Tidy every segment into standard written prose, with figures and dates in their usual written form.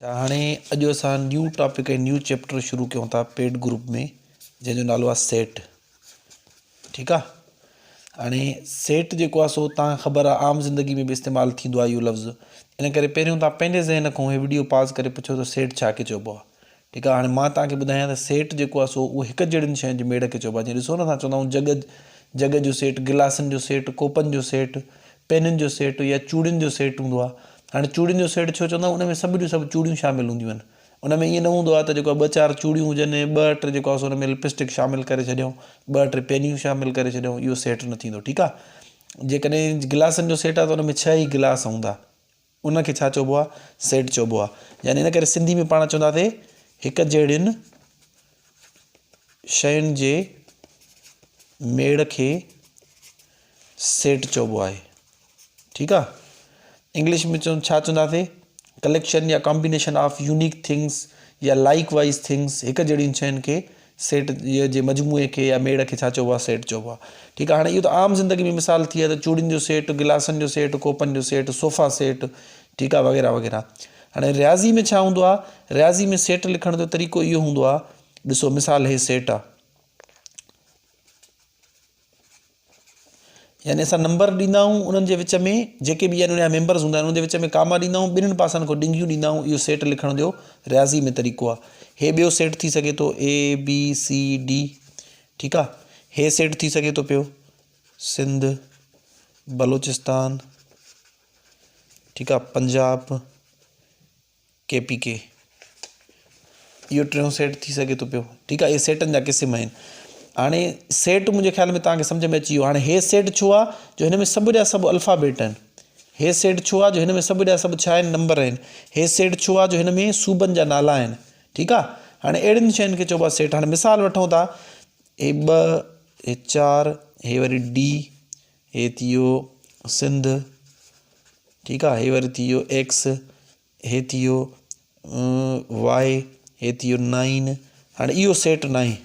ته هاڻي اڄ اسان نيو ٽاپڪ ۽ نيو چيپٽر شروع ڪيون ٿا پيڊ گروپ ۾ جنهن جو نالو آهي سيٽ ٺيڪ آ هاڻي سيٽ جيڪو آهي سو تان خبر آهي عام زندگي ۾ به استعمال ٿيندو آهي اهو لفظ ان ڪري پهريون تان پنهنجي ذهن کان هي وڊيو پاز ڪري پڇو ته سيٽ ڇا کي چئبو آهي ٺيڪ آهي هاڻي مان تان کي ٻڌايان ته سيٽ جيڪو آهي سو اهو هڪ جهڙين شين جي ميڙ کي چئبو آهي جيئن ڏسو نه اسان چوندا آهيون جڳ جڳ جو سيٽ گلاسن جو سيٽ ڪوپن جو سيٽ پينن جو سيٽ يا چوڙين جو سيٽ هوندو آهي. هاڻي چوڙين جو سيٽ ڇو چوندا آهيون ان ۾ سڀ جون سڀ چوڙيون شامل هونديون آهن. ان ۾ ائين نه هوندو آهي ته جيڪو ٻه چار چوڙيون هجن ٻه ٽي جيڪو آهي سو ان ۾ لپسٽڪ شامل ڪري ڇڏيون ٻه ٽي پينيون شامل ڪري ڇڏيون اهو سيٽ نه ٿيندو ٺيڪ آهي. جيڪڏهن گلاسن جو سيٽ آهي ته ان ۾ ڇهه ئي گلاس هوندا ان کي ڇا چئبو آهي سيٽ چئبو آهي. يعني ان ڪري سنڌي ۾ پاڻ چونداسي هڪ جهڙين شين جي ميڙ کي سيٽ چئبو آهي ٺيڪ آ انگلش ۾ چون ڇا چونداسي ڪليڪشن يا ڪامبينيشن آف يونيڪ ٿنگس يا لائڪ وائز ٿنگس هڪ جهڙين شين کي سيٽ جي مجموعي کي يا ميڙ کي ڇا چئبو آهي سيٽ چئبو آهي ٺيڪ آ هاڻي اهو ته عام زندگي ۾ مثال ٿي ويا ته چوڙين جو سيٽ گلاسن جو سيٽ ڪوپن جو سيٽ صوفا سيٽ ٺيڪ آ وغيره وغيره هاڻي رياضي ۾ ڇا هوندو آ رياضي ۾ سيٽ لکڻ جو طريقو اهو هوندو آ ڏسو مثال هي سيٽ آ يعني اسان نمبر ڏيندا آهيون انهن جي وچ ۾ جيڪي به يعني ان جا ميمبرز هوندا آهن انهن جي وچ ۾ ڪاما ڏيندا آهيون ٻنهن پاسن کان ڏنگيون ڏيندا آهيون اهو سيٽ لکڻ جو رياضي ۾ طريقو آهي هي ٻيو سيٽ ٿي سگهي ٿو اي بي سي ڊي ٺيڪ آهي هي سيٽ ٿي سگهي ٿو پيو سنڌ بلوچستان ٺيڪ آهي پنجاب ڪي پي ڪي اهو ٽيون سيٽ ٿي سگهي ٿو پيو ٺيڪ آهي اهي سيٽن جا قسم آهن هاڻي سيٽ منهنجي خيال ۾ توهان کي سمجھ ۾ اچي ويو هاڻي هي سيٽ ڇو آهي جو هن ۾ سڀ جا سڀ الفابيٽ آهن هي سيٽ ڇو آهي جو هن ۾ سڀ جا سڀ ڇا آهن نمبر آهن هي سيٽ ڇو آهي جو هن ۾ صوبن جا نالا آهن ٺيڪ آهي هاڻي اهڙين شين کي چئبو آهي سيٽ هاڻي مثال وٺون ٿا هي ٻه هي چار هي وري ڊي هي ٿي ويو سنڌ ٺيڪ آهي هي وري ٿي ويو ايڪس هي ٿي ويو واء هي ٿي ويو نائين هاڻي اهو سيٽ ناهي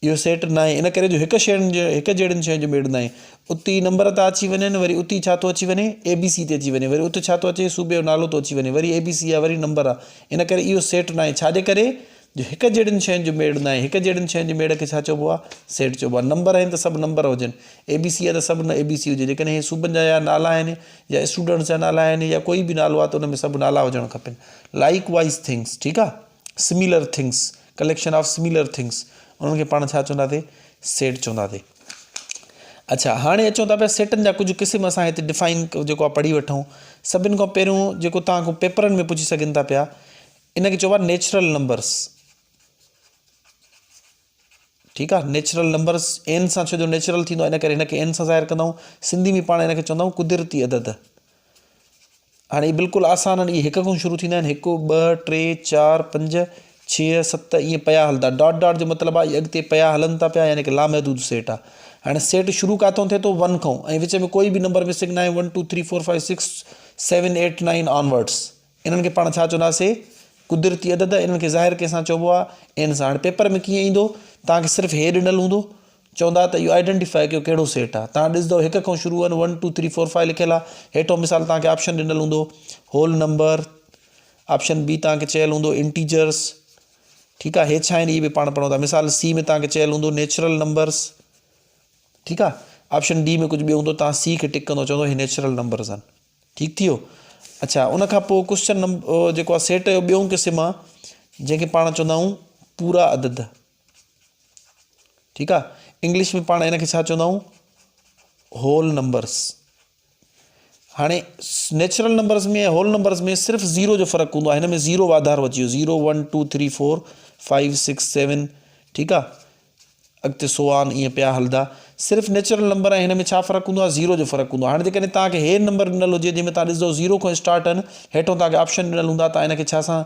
اهو سيٽ ناهي ان ڪري جو هڪ شين جو هڪ جهڙين شين جو ميڙ ناهي اتي نمبر ٿا اچي وڃن وري اتي ڇا ٿو اچي وڃي اي بي سي تي اچي وڃي وري اتي ڇا ٿو اچي صوبي جو نالو ٿو اچي وڃي وري اي بي سي آ وري نمبر آ ان ڪري اهو سيٽ ناهي ڇاجي ڪري جو هڪ جهڙين شين جو ميڙ ناهي. هڪ جهڙين شين جي ميڙ کي ڇا چئبو آهي؟ سيٽ چئبو آهي. نمبر آهن ته سڀ نمبر هجن. اي بي سي آهي ته سڀ اي بي سي هجي. جيڪڏهن هي صوبن جا يا نالا آهن يا اسٽوڊنٽس جا نالا آهن يا ڪوئي به نالو آهي ته ان ۾ سڀ نالا هجڻ کپن. لائيڪ وائيز ٿنگس ٺيڪ آهي. Similar things collection of similar things انهن کي پاڻ ڇا چونداسي؟ سيٽ چونداسي. اڇا هاڻي اچون ٿا پيا سيٽن جا ڪجهه قسم اسان هتي ڊفائن جيڪو آهي پڙهي وٺون. سڀن کان پهريون جيڪو توهان کان پيپرن ۾ پڇي سگهن ٿا پيا ان کي چئبو آهي نيچرل نمبرس ٺيڪ آهي نيچرل نمبرس اين سان ڇو جو نيچرل ٿيندو آهي ان ڪري هن کي اين سان ظاهر ڪندا آهيون سنڌي ۾ پاڻ هن کي چوندا آهيون قدرتي عدد هاڻي هي بلڪل آسان آهن اهي هڪ کان شروع ٿيندا آهن هڪ ٻه ٽي چار پنج ڇهه ست ائين پيا هلندا ڊاٽ ڊاٽ جو مطلب آهي اڳتي پيا هلن ٿا پيا يعني ڪي لامحدود سيٽ آهي هاڻي سيٽ شروع ڪاٿو ٿئي ٿو ون کان ۽ وچ ۾ ڪوئي به نمبر مسنگ ناهي one two three four five six seven eight nine onwards انهن کي پاڻ ڇا چونداسي؟ قدرتي عدد. انهن کي ظاهر ڪنهن سان چئبو آهي؟ اين سان. هاڻي پيپر ۾ ڪيئن ايندو؟ توهان کي صرف هي ڏنل هوندو. چوندا ته اهو آئيڊنٽيفائي ڪيو ڪهڙو سيٽ آهي. توهان ڏسندو هڪ کان شروع آهن one two three four five لکيل آهي. هيٺون مثال توهان کي آپشن ڏنل هوندو هول نمبر، آپشن بي توهان کي چيل هوندو انٽيجرس. ٺيڪ آهي هي ڇا آهن اهي به پاڻ پڙهون ٿا. مثال سي ۾ توهان کي چيل هوندو نيچرل نمبرس. ٺيڪ آهي آپشن ڊي ۾ ڪجهه ٻيو هوندو توهان سي کي ٽڪ ڪندو چوندو هي نيچرل نمبرس آهن. ٺيڪ ٿي ويو اڇا ان کان پوء ڪوشچن نمبر جيڪو آهي سيٽ جو ٻيو قسم آهي جنهن کي پاڻ چوندا آهيون پورا عدد ٺيڪ آهي انگلش ۾ پاڻ ان کي ڇا چوندا آهيون هول نمبرس هاڻي نيچرل نمبرس ۾ هول نمبرس ۾ صرف زيرو جو فرق هوندو آهي هن ۾ زيرو واڌارو اچي ويو zero one two three four five six seven ٺيڪ آهي اڳتي سوان ائين پيا هلندا. صرف نيچرل نمبر ۽ هن ۾ ڇا فرق هوندو آهي زيرو جو فرق هوندو آهي هاڻي جيڪڏهن توهان کي هي نمبر ڏنل هجي جنهن ۾ توهان ڏسندو زيرو کان اسٽارٽ آهن هيٺون توهان کي آپشن ڏنل هوندا توهان هن کي ڇا سان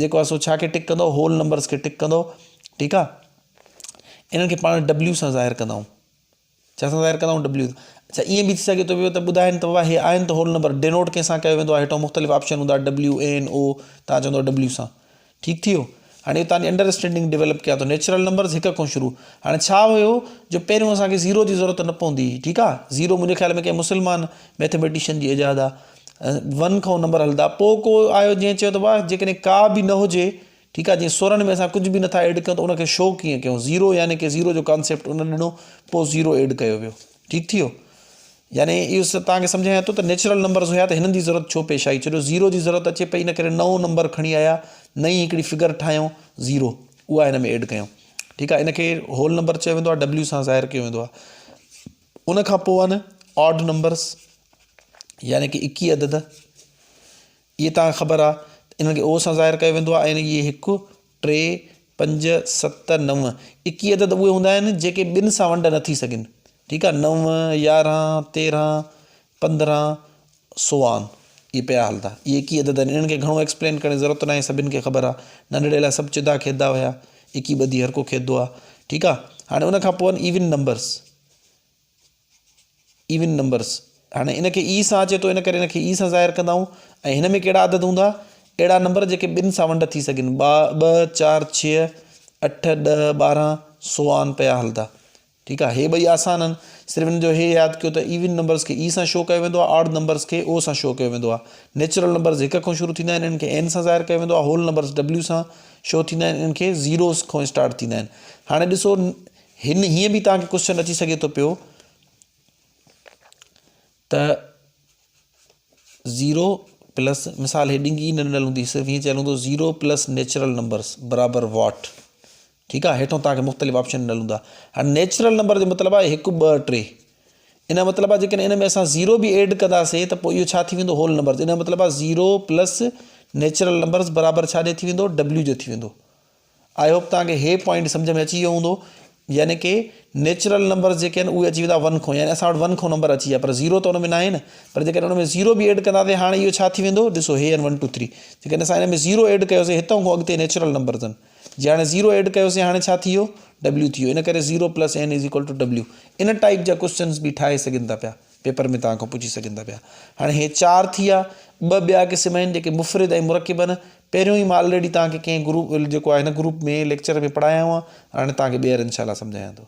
جيڪو آهي سو ڇا کي ٽڪ ڪندو هول نمبرس کي ٽڪ ڪندو ٺيڪ آهي انهن کي پاڻ ڊبليو سان ظاهر ڪندا آهيون ڇا سان ظاهر ڪندا آهيون ڊبليو اڇا ائين به ٿي سگهي ٿو پيو ته ٻڌائين ته بابا هي آهن ته هول نمبر ڊينوٽ ڪنهن سان ڪيو ويندو آهي هيٺون مختلف آپشن هوندا ڊبليو اين او توهان چوندو ڊبليو سان ٺيڪ ٿي ويو هاڻي اهو توهان جي انڊر اسٽينڊنگ ڊيولپ ڪيان ٿو نيچرل نمبرز هڪ کان شروع هاڻي ڇا هيو جو پهريون اسان کي زيرو جي ضرورت نه پوندي هئي ٺيڪ آ زيرو منهنجي خيال ۾ ڪنهن مسلمان ميٿميٽيشن جي ايجاد آ ون کان نمبر هلندا پوء ڪو آيو جنهن چيو ته واهه جيڪڏهن ڪا به نه هجي ٺيڪ آهي جيئن سورن ۾ اسان ڪجهه به نٿا ايڊ ڪيون ته ان کي شو ڪيئن ڪيون زيرو يعني ڪي زيرو جو ڪانسيپٽ ان ڏنو پوء زيرو ايڊ ڪيو ويو ٺيڪ ٿي ويو يعني اهو توهان کي سمجهايان ٿو ته نيچرل نمبرز هيا ته هنن جي ضرورت ڇو پيش آئي ڇو جو زيرو جي ضرورت اچي پئي ان ڪري نئون نمبر کڻي آيا نئين هڪڙي فگر ٺاهيون زيرو اها هن ۾ ايڊ ڪيون ٺيڪ آهي ان کي هول نمبر چيو ويندو آهي ڊبليو سان ظاهر ڪيو ويندو آهي ان کان پوء آهن آڊ نمبرز يعني ڪي ايڪيهه عدد اهي توهان کي خبر آهي انهن کي او سان ظاهر ڪيو ويندو آهي ۽ اهي هڪ ٽي پنج ست نو ايڪيهه عدد اهي هوندا آهن جيڪي ٻن سان ونڊ نه ٿي سگهن ٺيڪ آهي نو يارهن تيرهن 15 سوان اهي پيا هلندا اهي ايڪيهه عدد آهن انهن کي گهڻو ايڪسپلين ڪرڻ جي ضرورت ناهي سڀن کي خبر آهي ننڍڙي لاء سڀ چدا کيڏندا هيا ايڪي ٻڌي هر ڪو کيڏندو آهي ٺيڪ آهي هاڻي ان کان پوء آهن ايون نمبرس ايون نمبرس هاڻي ان کي اي سان اچي ٿو ان ڪري ان کي اي سان ظاهر ڪندا آهيون ۽ هن ۾ ڪهڙا عدد هوندا اهڙا نمبر جيڪي ٻن سان ونڊ ٿي سگهن ٻه چار ڇهه اٺ ڏهه 12 سوان پيا هلندا ٺيڪ آ هي ٻئي آسان آهن صرف ان جو هي ياد ڪيو ته ايون نمبرز کي اي سان شو ڪيو ويندو آهي آڊ نمبرز کي او سان شو ڪيو ويندو آهي نيچرل نمبرز هڪ کان شروع ٿيندا آهن انهن کي اين سان ظاهر ڪيو ويندو آهي هول نمبرز ڊبليو سان شو ٿيندا آهن انهن کي زيروز کان اسٽارٽ ٿيندا آهن هاڻي ڏسو هن هيئن به توهان کي ڪوشچن اچي سگهي ٿو پيو ته زيرو پلس مثال هي ڏنگي نه ڏنل هوندي صرف هيئن چيل هوندو زيرو پلس نيچرل نمبرس برابر واٽ ٺيڪ آهي هيٺون توهان کي مختلف آپشن ڏنل هوندا هاڻي نيچرل نمبر جو مطلب آهي هڪ ٻه ٽي ان جو مطلب آهي جيڪڏهن ان ۾ اسان زيرو به ايڊ ڪنداسي ته پوء اهو ڇا ٿي ويندو هول نمبرس ان جو مطلب آهي زيرو پلس نيچرل نمبرس برابر ڇا جي ٿي ويندو ڊبليو جو ٿي ويندو I hope توهان کي هي پوائنٽ سمجهه ۾ اچي ويو هوندو يعني ڪي نيچرل نمبرز جيڪي آهن اهي اچي ويندا ون کان يعني اسان وٽ ون کان نمبر اچي ويا پر زيرو ته ان ۾ ناهي نه پر جيڪڏهن ان ۾ زيرو به ايڊ ڪنداسين هاڻي اهو ڇا ٿي ويندو ڏسو هي آهن ون ٽو ٿري جيڪڏهن اسان ان ۾ زيرو ايڊ ڪيوسين هتان کان اڳتي نيچرل نمبرز آهن جي هاڻي زيرو ايڊ ڪيوسين هاڻي ڇا ٿي ويو ڊبليو ٿي ويو ان ڪري zero plus N is equal to W in type جا ڪوشچنز به ٺاهي سگهن ٿا پيا پيپر ۾ توهان کان پڇي سگهن ٿا پيا. هاڻي هي چار ٿي ويا. ٻه ٻيا قسم آهن جيڪي مفرد ۽ مرڪب آهن. پهريون ئي مان آلريڊي توهان کي ڪنهن گروپ جيڪو آهي هن گروپ ۾ ليڪچر ۾ پڙهايا هئا. هاڻي توهان کي ٻيهر انشاء الله سمجهايان ٿو.